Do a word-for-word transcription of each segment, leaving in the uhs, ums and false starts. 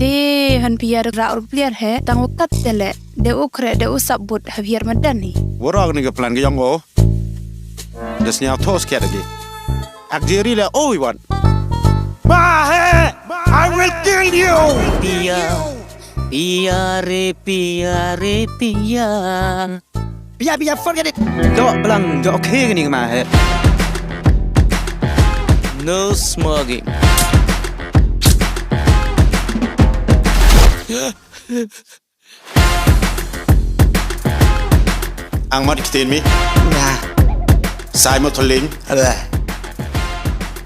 Te han pia ra ur pliar he, tang u kat te le, de u kre, de u sap but, ha pia madan ni. Warok ni ka plan ka yong o. Des nyau thos kiat lagi. Ak jeri le, oh, Iwan. Ma he! I will kill you! Pia, pia re, pia re, pia. Pia, pia, forget it. Jok blang, jok khig ni ma he. No smoking. Ang mat ktien mi. Nah. Sai mo tholing. Alah.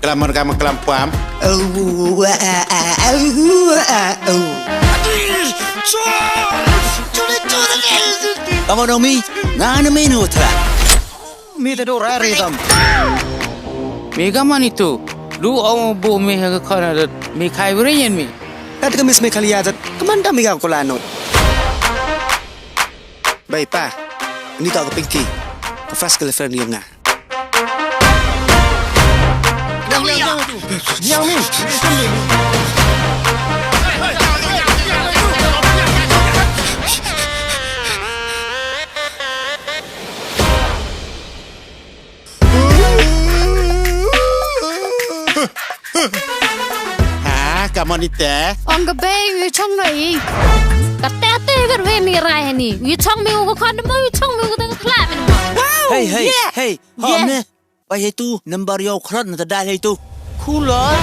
Kelam mar kama kelam pam. Oh, ah, ah, ah, oh, ah, oh. Come on, mi. Nga na mi nu tra. Mi te do rari tam. Mi ka man itu. Lu au bu mi ha ka khana dat. Mi khai bri yen mi. Kat ka mis mi khali ya dat. Ka man da mi ka kula no. Bai pa. Ni ta ka Pinky. Ka first girlfriend yong nga. Yang, yang, yang. Yang mi. Ha, ka mon ite. Ong ka bei, wi chong no i. Ka te te ka we mi rai ni. Wi chong mi u ko khon mo, wi chong mi u ko te ka khla mi mo. Wow! Hey, hey, yeah, hey. Ho, yeah, ne. Bai he tu, number yo khrot na ta dai he tu. Khulot.